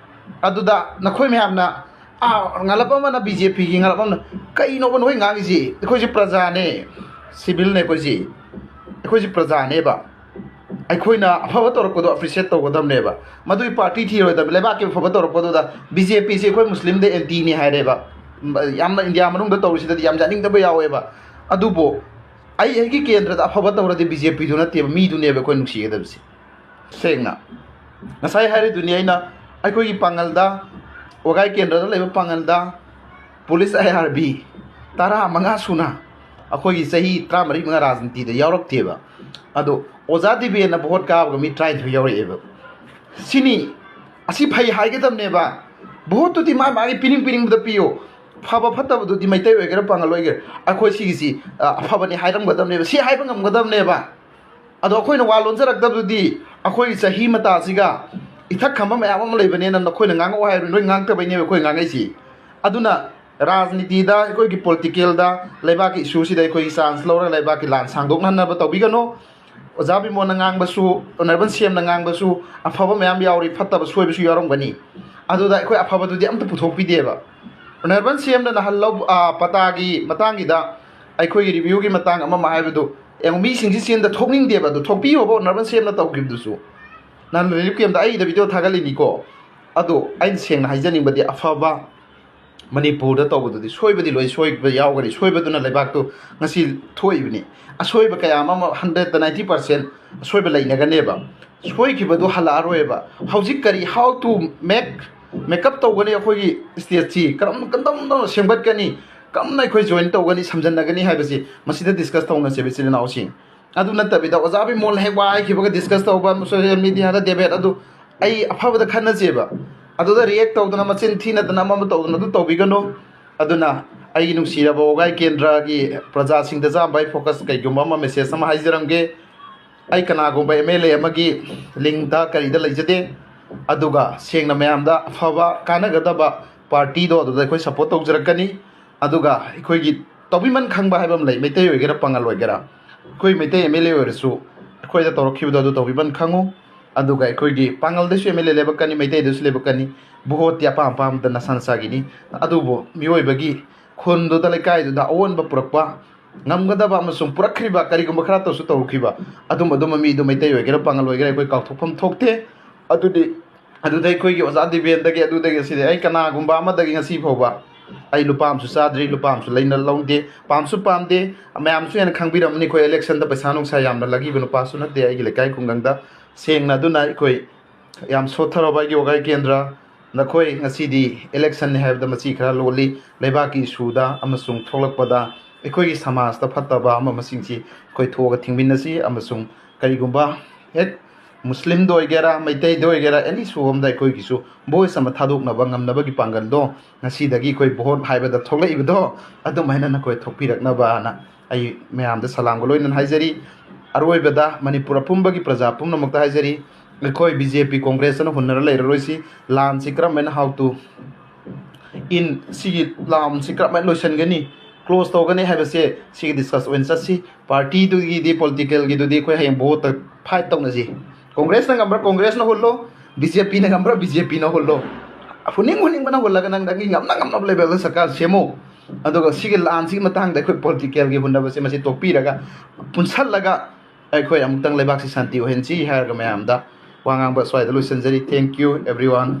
ꯑꯗꯨꯗ ꯅꯈꯣꯏ ꯃꯌꯥꯝꯅ, ꯑꯥ, ꯉꯥꯂꯞ ꯑꯃꯅ BJPꯒꯤ, ꯉꯥꯂꯞ ꯑꯃꯅ, ꯀꯩꯅꯣꯕ ꯅꯈꯣꯏ ꯉꯥꯡꯉꯤꯁꯤ? ꯑꯩꯈꯣꯏꯁꯤ ꯄ꯭ꯔꯖꯥꯅꯦ, civilꯅꯦ ꯑꯩꯈꯣꯏꯁꯤ, ꯑꯩꯈꯣꯏꯁꯤ ꯄ꯭ꯔꯖꯥꯅꯦꯕ꯫ ꯑꯩꯈꯣꯏꯅ ꯑꯐꯕ ꯇꯧꯔꯛꯄꯗꯣ ꯑꯦꯄ꯭ꯔꯤꯁꯤꯌꯦꯠ ꯇꯧꯒꯗꯕꯅꯦꯕ꯫ ꯃꯗꯨꯒꯤ ꯄꯥꯔꯇꯤ ꯊꯤꯔꯣꯏꯗꯕ, ꯂꯩꯕꯥꯛꯀꯤ ꯑꯐꯕ ꯇꯧꯔꯛꯄꯗꯨꯗ ꯕꯤ ꯖꯦ ꯄꯤꯁꯦ ꯑꯩꯈꯣꯏ ꯃꯨꯁꯂꯤꯝꯗ ꯑꯦꯟꯇꯤꯅꯤ ꯍꯥꯏꯔꯦꯕ꯫ ꯌꯥꯝꯅ ꯏꯟꯗꯤꯌꯥ ꯃꯅꯨꯡꯗ ꯇꯧꯔꯤꯁꯤꯗꯗꯤ ꯌꯥꯝ ꯌꯥꯅꯤꯡꯗꯕ ꯌꯥꯎꯋꯦꯕ꯫ ꯑꯗꯨꯕꯨ ꯑꯩ ꯑꯩꯒꯤ ꯀꯦꯟꯗ꯭ꯔꯗ ꯑꯐꯕ ꯇꯧꯔꯗꯤ ꯕꯤ ꯖꯦ ꯄꯤꯗꯨ ꯅꯠꯇꯦꯕ, ꯃꯤꯗꯨꯅꯦꯕ ꯑꯩꯈꯣꯏ ꯅꯨꯡꯁꯤꯒꯗꯕꯁꯦ꯫ ꯁꯦꯡꯅ ꯉꯁꯥꯏ ꯍꯥꯏꯔꯤꯗꯨꯅꯤ ꯑꯩꯅ, ꯑꯩꯈꯣꯏꯒꯤ ꯄꯥꯡꯒꯜꯗ, ꯋꯥꯒꯥꯏ ꯀꯦꯟꯗ꯭ꯔꯗ ꯂꯩꯕ ꯄꯥꯡꯒꯜꯗ ꯄꯨꯂꯤꯁ ꯑꯥꯏ ꯑꯥꯔ ꯕꯤ ꯇꯔꯥ ꯃꯉꯥ ꯁꯨꯅ ꯑꯩꯈꯣꯏꯒꯤ ꯆꯍꯤ ꯇꯔꯥꯃꯔꯤ ꯃꯉꯥ ꯔꯥꯖꯅꯤꯇꯤꯗ ꯌꯥꯎꯔꯛꯇꯦꯕ꯫ ꯑꯗꯣ ꯑꯣꯖꯥ ꯗꯤꯕꯦꯟꯅ ꯚꯣꯠ ꯀꯥꯕꯒ ꯃꯤ ꯇꯔꯥꯅꯤꯊꯣꯏ ꯌꯥꯎꯔꯛꯑꯦꯕ꯫ ꯁꯤꯅꯤ, ꯑꯁꯤ ꯐꯩ ꯍꯥꯏꯒꯗꯕꯅꯦꯕ꯫ ꯚꯣꯠꯇꯨꯗꯤ ꯃꯥ ꯃꯥꯒꯤ ꯄꯤꯅꯤꯡ ꯄꯤꯅꯤꯡꯕꯗ ꯄꯤꯌꯨ꯫ ꯐꯕ ꯐꯠꯇꯕꯗꯨꯗꯤ ꯃꯩꯇꯩ ꯑꯣꯏꯒꯦꯔꯥ ꯄꯥꯡꯒꯜ ꯑꯣꯏꯒꯦꯔꯥ, ꯑꯩꯈꯣꯏ ꯁꯤꯒꯤꯁꯤ, ꯑ, ꯑꯐꯕꯅꯤ ꯍꯥꯏꯔꯝꯒꯗꯕꯅꯦꯕ, ꯁꯤ ꯍꯥꯏꯕ ꯉꯝꯒꯗꯕꯅꯦꯕ꯫ ꯑꯗꯣ ꯑꯩꯈꯣꯏꯅ ꯋꯥ ꯂꯣꯟꯖꯔꯛꯇꯕꯗꯨꯗꯤ ꯑꯩꯈꯣꯏꯒꯤ ꯆꯍꯤ ꯃꯇꯥꯁꯤꯒ ꯏꯊꯛ ꯈꯝꯕ ꯃꯌꯥꯝ ꯑꯃ ꯂꯩꯕꯅꯤꯅ ꯅꯈꯣꯏꯅ ꯉꯥꯡꯉꯛꯑꯣ ꯍꯥꯏꯕ ꯅꯣꯏ ꯉꯥꯡꯉꯛꯇꯕꯩꯅꯦꯕ ꯑꯩꯈꯣꯏ ꯉꯥꯡꯉꯛꯏꯁꯤ꯫ ꯑꯗꯨꯅ ꯔꯥꯖꯅꯤꯇꯤꯗ, ꯑꯩꯈꯣꯏꯒꯤ ꯄꯣꯂꯤꯇꯤꯀꯦꯜꯗ, ꯂꯩꯕꯥꯛꯀꯤ ꯏꯁꯨꯁꯤꯗ ꯑꯩꯈꯣꯏꯒꯤ ꯆꯥꯟꯁ ꯂꯧꯔꯒ ꯂꯩꯕꯥꯛꯀꯤ ꯂꯥꯟ ꯁꯥꯡꯗꯣꯛꯅꯅꯕ ꯇꯧꯕꯤꯒꯅꯨ꯫ ꯑꯣꯖꯥ ꯕꯤꯃꯣꯟꯅ ꯉꯥꯡꯕꯁꯨ, ꯑꯣꯅꯔꯦꯕꯜ ꯁꯤ ꯑꯦꯝꯅ ꯉꯥꯡꯕꯁꯨ ꯑꯐꯕ ꯃꯌꯥꯝ ꯌꯥꯎꯔꯤ, ꯐꯠꯇꯕ ꯁꯣꯏꯕꯁꯨ ꯌꯥꯎꯔꯝꯒꯅꯤ꯫ ꯑꯗꯨꯗ ꯑꯩꯈꯣꯏ ꯑꯐꯕꯗꯨꯗꯤ ꯑꯝꯇ ꯄꯨꯊꯣꯛꯄꯤꯗꯦꯕ꯫ ꯑꯣꯅꯔꯦꯕꯜ ꯁꯤ ꯑꯦꯝꯅ ꯅꯍꯥꯟ ꯂꯧ-, ꯑ, ꯄꯇꯥꯒꯤ ꯃꯇꯥꯡꯒꯤꯗ, ꯑꯩꯈꯣꯏꯒꯤ ꯔꯤꯚ꯭ꯌꯨꯒꯤ ꯃꯇꯥꯡ ꯑꯃ ꯑꯃ ꯍꯥꯏꯕꯗꯨ, ꯌꯦꯡꯉꯨ, ꯃꯤꯁꯤꯡꯁꯤ ꯆꯦꯟꯗ ꯊꯣꯛꯅꯤꯡꯗꯦꯕ, ꯑꯗꯨ ꯊꯣꯛꯄꯤꯌꯣꯕ ꯑꯣꯅꯔꯦꯕꯜ ꯁꯤ ꯑꯦꯝꯅ ꯇꯧꯈꯤꯕꯗꯨꯁꯨ꯫ ꯅꯍꯥꯟ ꯔꯤꯂꯤꯐ ꯀꯦꯝꯞꯇ ꯑꯩꯒꯤꯗ ꯚꯤꯗꯤꯑꯣ ꯊꯥꯒꯠꯂꯤꯅꯤꯀꯣ꯫ ꯑꯗꯣ ꯑꯩꯅ ꯁꯦꯡꯅ ꯍꯥꯏꯖꯅꯤꯡꯕꯗꯤ, ꯑꯐꯕ ꯃꯅꯤꯄꯨꯔꯗ ꯇꯧꯕꯗꯨꯗꯤ ꯁꯣꯏꯕꯗꯤ ꯂꯣꯏ ꯁꯣꯏꯕ ꯌꯥꯎꯒꯅꯤ, ꯁꯣꯏꯕꯗꯨꯅ ꯂꯩꯕꯥꯛꯇꯨ ꯉꯁꯤ ꯊꯣꯛꯏꯕꯅꯤ꯫ ꯑꯁꯣꯏꯕ ꯀꯌꯥ ꯑꯃ, ꯍꯟꯗ꯭ꯔꯦꯠꯇ ꯅꯥꯏꯟꯇꯤ ꯄꯥꯔꯁꯦꯟ ꯑꯁꯣꯏꯕ ꯂꯩꯅꯒꯅꯦꯕ꯫ ꯁꯣꯏꯈꯤꯕꯗꯨ ꯍꯜꯂꯛꯑꯔꯣꯏꯕ꯫ ꯍꯧꯖꯤꯛ ꯀꯔꯤ, how to make, ꯃꯦꯀꯞ ꯇꯧꯒꯅꯤ, ꯑꯩꯈꯣꯏꯒꯤ ꯁ꯭ꯇꯦꯠꯁꯤ ꯀꯔꯝ, ꯀꯔꯝ ꯇꯧꯅ ꯁꯦꯝꯒꯠꯀꯅꯤ, ꯀꯔꯝꯅ ꯑꯩꯈꯣꯏ ꯖꯣꯏꯟ ꯇꯧꯒꯅꯤ, ꯁꯝꯖꯟꯅꯒꯅꯤ ꯍꯥꯏꯕꯁꯤ ꯃꯁꯤꯗ ꯗꯤꯁꯀꯁ ꯇꯧꯅꯁꯦꯕ, ꯏꯆꯤꯜ ꯏꯅꯥꯎꯁꯤꯡ꯫ ꯑꯗꯨ ꯅꯠꯇꯕꯤꯗ ꯑꯣꯖꯥ ꯕꯤꯃꯣꯜꯅ ꯍꯦꯛ ꯋꯥ ꯍꯥꯏꯈꯤꯕꯒ ꯗꯤꯁꯀꯁ ꯇꯧꯕ, ꯁꯣꯁꯤꯌꯦꯜ ꯃꯤꯗꯤꯌꯥꯗ ꯗꯦꯕꯦꯠ, ꯑꯗꯨ ꯑꯩ ꯑꯐꯕꯗ ꯈꯟꯅꯁꯦꯕ꯫ ꯑꯗꯨꯗ ꯔꯤꯌꯦꯛ ꯇꯧꯗꯅ, ꯃꯆꯤꯟ ꯊꯤꯅꯗꯅ, ꯑꯃ ꯑꯃ ꯇꯧꯗꯅ ꯑꯗꯨ ꯇꯧꯕꯤꯒꯅꯨ꯫ ꯑꯗꯨꯅ ꯑꯩꯒꯤ ꯅꯨꯡꯁꯤꯔꯕ ꯋꯥꯒꯥꯏ ꯀꯦꯟꯗ꯭ꯔꯒꯤ ꯄ꯭ꯔꯖꯥꯁꯤꯡꯗ ꯆꯥꯝꯕ ꯑꯩ ꯐꯣꯀꯁ ꯀꯩꯒꯨꯝꯕ ꯑꯃ ꯃꯦꯁꯦꯖ ꯑꯃ ꯍꯥꯏꯖꯔꯝꯒꯦ꯫ ꯑꯩ ꯀꯅꯥꯒꯨꯝꯕ ꯑꯦꯝ ꯑꯦꯜ ꯑꯦ ꯑꯃꯒꯤ ꯂꯤꯡꯗ ꯀꯔꯤꯗ ꯂꯩꯖꯗꯦ꯫ ꯑꯗꯨꯒ ꯁꯦꯡꯅ ꯃꯌꯥꯝꯗ ꯑꯐꯕ ꯀꯥꯟꯅꯒꯗꯕ ꯄꯥꯔꯇꯤꯗꯣ ꯑꯗꯨꯗ ꯑꯩꯈꯣꯏ ꯁꯞꯄꯣꯔꯠ ꯇꯧꯖꯔꯛꯀꯅꯤ꯫ ꯑꯗꯨꯒ ꯑꯩꯈꯣꯏꯒꯤ ꯇꯧꯕꯤꯃꯟ ꯈꯪꯕ ꯍꯥꯏꯕ ꯑꯃ ꯂꯩ, ꯃꯩꯇꯩ ꯑꯣꯏꯒꯦꯔꯥ ꯄꯥꯉꯜ ꯑꯣꯏꯒꯦꯔꯥ, ꯑꯩꯈꯣꯏ ꯃꯩꯇꯩ ꯑꯦꯝ ꯑꯦꯜ ꯑꯦ ꯑꯣꯏꯔꯁꯨ ꯑꯩꯈꯣꯏꯗ ꯇꯧꯔꯛꯈꯤꯕꯗꯣ ꯑꯗꯨ ꯇꯧꯕꯤꯃꯟ ꯈꯪꯉꯨ꯫ ꯑꯗꯨꯒ ꯑꯩꯈꯣꯏꯒꯤ ꯄꯥꯉꯜꯗꯁꯨ ꯑꯦꯝ ꯑꯦꯜ ꯑꯦ ꯂꯦꯞꯄꯛꯀꯅꯤ, ꯃꯩꯇꯩꯗꯁꯨ ꯂꯦꯞꯄꯛꯀꯅꯤ꯫ ꯚꯣꯠꯇꯤ ꯑꯄꯥꯝ ꯑꯄꯥꯝꯕꯗ ꯅꯁꯥ ꯅꯁꯥꯒꯤꯅꯤ꯫ ꯑꯗꯨꯕꯨ ꯃꯤꯑꯣꯏꯕꯒꯤ ꯈꯨꯟꯗꯨꯗ, ꯂꯩꯀꯥꯏꯗꯨꯗ ꯑꯑꯣꯟꯕ ꯄꯨꯔꯛꯄ, ꯉꯝꯒꯗꯕ ꯑꯃꯁꯨꯡ ꯄꯨꯔꯛꯈ꯭ꯔꯤꯕ, ꯀꯔꯤꯒꯨꯝꯕ ꯈꯔꯇꯁꯨ ꯇꯧꯈꯤꯕ ꯑꯗꯨꯝ ꯑꯗꯨꯝꯕ ꯃꯤꯗꯨ ꯃꯩꯇꯩ ꯑꯣꯏꯒꯦꯔꯥ ꯄꯥꯉꯜ ꯑꯣꯏꯒꯦꯔꯥ ꯑꯩꯈꯣꯏ ꯀꯥꯎꯊꯣꯛꯐꯝ ꯊꯣꯛꯇꯦ꯫ ꯑꯗꯨꯗꯤ ꯑꯗꯨꯗ ꯑꯩꯈꯣꯏꯒꯤ ꯑꯣꯖꯥ ꯗꯤꯕꯦꯟꯗꯒꯤ ꯑꯗꯨꯗꯒꯤ ꯑꯁꯤꯗꯤ ꯑꯩ ꯀꯅꯥꯒꯨꯝꯕ ꯑꯃꯗꯒꯤ ꯉꯁꯤ ꯐꯥꯎꯕ ꯑꯩ ꯂꯨꯄꯥ ꯑꯃꯁꯨ ꯆꯥꯗ꯭ꯔꯤ, ꯂꯨꯄꯥ ꯑꯃꯁꯨ ꯂꯩꯅ ꯂꯧꯗꯦ, ꯄꯥꯝꯁꯨ ꯄꯥꯝꯗꯦ꯫ ꯃꯌꯥꯝꯁꯨ ꯍꯦꯟꯅ ꯈꯪꯕꯤꯔꯝꯃꯅꯤ, ꯑꯩꯈꯣꯏ ꯏꯂꯦꯛꯁꯟꯗ ꯄꯩꯁꯥ ꯅꯨꯡꯁꯥ ꯌꯥꯝꯅ ꯂꯥꯛꯈꯤꯕ ꯅꯨꯄꯥꯁꯨ ꯅꯠꯇꯦ ꯑꯩꯒꯤ ꯂꯩꯀꯥꯏ ꯈꯨꯡꯒꯪꯗ꯫ ꯁꯦꯡꯅ ꯑꯗꯨꯅ ꯑꯩꯈꯣꯏ ꯌꯥꯝ ꯁꯣꯠꯊꯔꯕ ꯑꯩꯒꯤ ꯋꯥꯀꯥꯏ ꯀꯦꯟꯗ꯭ꯔ, ꯅꯈꯣꯏ ꯉꯁꯤꯗꯤ ꯏꯂꯦꯛꯁꯟꯅꯤ ꯍꯥꯏꯕꯗ ꯃꯆꯤ ꯈꯔ ꯂꯣꯜꯂꯤ꯫ ꯂꯩꯕꯥꯛꯀꯤ ꯏꯁꯨꯗ ꯑꯃꯁꯨꯡ ꯊꯣꯛꯂꯛꯄꯗ ꯑꯩꯈꯣꯏꯒꯤ ꯁꯃꯥꯖꯇ ꯐꯠꯇꯕ ꯑꯃ ꯑꯃꯁꯤꯡꯁꯤ ꯑꯩꯈꯣꯏ ꯊꯣꯛꯑꯒ ꯊꯤꯡꯃꯤꯟꯅꯁꯤ꯫ ꯑꯃꯁꯨꯡ ꯀꯔꯤꯒꯨꯝꯕ ꯍꯦꯛ ꯃꯨꯁꯂꯤꯝꯗ ꯑꯣꯏꯒꯦꯔꯥ, ꯃꯩꯇꯩꯗ ꯑꯣꯏꯒꯦꯔꯥ, ꯑꯦꯅꯤ ꯏꯁꯨ ꯑꯃꯗ ꯑꯩꯈꯣꯏꯒꯤꯁꯨ ꯚꯣꯏꯁ ꯑꯃ ꯊꯥꯗꯣꯛꯅꯕ ꯉꯝꯅꯕꯒꯤ ꯄꯥꯡꯒꯜꯗꯣ ꯉꯁꯤꯗꯒꯤ ꯑꯩꯈꯣꯏ ꯚꯣꯠ ꯍꯥꯏꯕꯗ ꯊꯣꯛꯂꯛꯏꯕꯗꯣ ꯑꯗꯨꯃꯥꯏꯅ ꯅꯈꯣꯏ ꯊꯣꯛꯄꯤꯔꯛꯅꯕꯅ ꯑꯩ ꯃꯌꯥꯝꯗ ꯁꯂꯥꯝꯒ ꯂꯣꯏꯅꯅ ꯍꯥꯏꯖꯔꯤ꯫ ꯑꯔꯣꯏꯕꯗ ꯃꯅꯤꯄꯨꯔ ꯑꯄꯨꯝꯕꯒꯤ ꯄ꯭ꯔꯖꯥ ꯄꯨꯝꯅꯃꯛꯇ ꯍꯥꯏꯖꯔꯤ, ꯑꯩꯈꯣꯏ ꯕꯤ ꯖꯦ ꯄꯤ ꯀꯣꯡꯒ꯭ꯔꯦꯁ ꯑꯅ ꯍꯨꯟꯅꯔ ꯂꯩꯔꯔꯣꯏꯁꯤ꯫ ꯂꯥꯟꯁꯤ ꯀꯔꯝꯍꯥꯏꯅ how to in, ꯁꯤꯒꯤ ꯂꯥꯟꯁꯤ ꯀꯔꯝꯍꯥꯏꯅ ꯂꯣꯏꯁꯤꯟꯒꯅꯤ, ꯀ꯭ꯂꯣꯖ ꯇꯧꯒꯅꯤ ꯍꯥꯏꯕꯁꯦ ꯁꯤꯒꯤ ꯗꯤꯁꯀꯁ ꯑꯣꯏꯅ ꯆꯠꯁꯤ꯫ ꯄꯥꯔꯇꯤꯗꯨꯒꯤꯗꯤ, ꯄꯣꯂꯤꯇꯤꯀꯦꯜꯒꯤꯗꯨꯗꯤ ꯑꯩꯈꯣꯏ ꯍꯌꯦꯡ ꯚꯣꯠꯇ ꯐꯥꯏꯠ ꯇꯧꯅꯁꯤ꯫ ꯀꯣꯡꯒ꯭ꯔꯦꯁꯅ ꯉꯝꯕ꯭ꯔꯥ ꯀꯣꯡꯒ꯭ꯔꯦꯁꯅ ꯍꯨꯜꯂꯣ, ꯕꯤ ꯖꯦ ꯄꯤꯅ ꯉꯝꯕ꯭ꯔꯥ ꯕꯤ ꯖꯦ ꯄꯤꯅ ꯍꯨꯜꯂꯣ꯫ ꯍꯨꯟꯅꯤꯡ ꯍꯨꯟꯅꯤꯡꯕꯅ ꯍꯨꯜꯂꯒ ꯅꯪ ꯅꯪꯒꯤ ꯉꯝꯅ ꯉꯝꯅꯕ ꯂꯦꯕꯦꯜꯗ ꯁꯔꯀꯥꯔ ꯁꯦꯝꯃꯨ꯫ ꯑꯗꯨꯒ ꯁꯤꯒꯤ ꯂꯥꯟꯁꯤꯒꯤ ꯃꯇꯥꯡꯗ ꯑꯩꯈꯣꯏ ꯄꯣꯂꯤꯇꯤꯀꯦꯜꯒꯤ ꯍꯨꯟꯅꯕꯁꯦ ꯃꯁꯤ ꯇꯣꯛꯄꯤꯔꯒ ꯄꯨꯟꯁꯜꯂꯒ ꯑꯩꯈꯣꯏ ꯑꯃꯨꯛꯇꯪ ꯂꯩꯕꯥꯛꯁꯤ ꯁꯥꯟꯇꯤ ꯑꯣꯏꯍꯟꯁꯤ ꯍꯥꯏꯔꯒ ꯃꯌꯥꯝꯗ ꯋꯥ ꯉꯥꯡꯕ ꯁ꯭ꯋꯥꯏꯗ ꯂꯣꯏꯁꯤꯟꯖꯔꯤ꯫ Thank you everyone꯫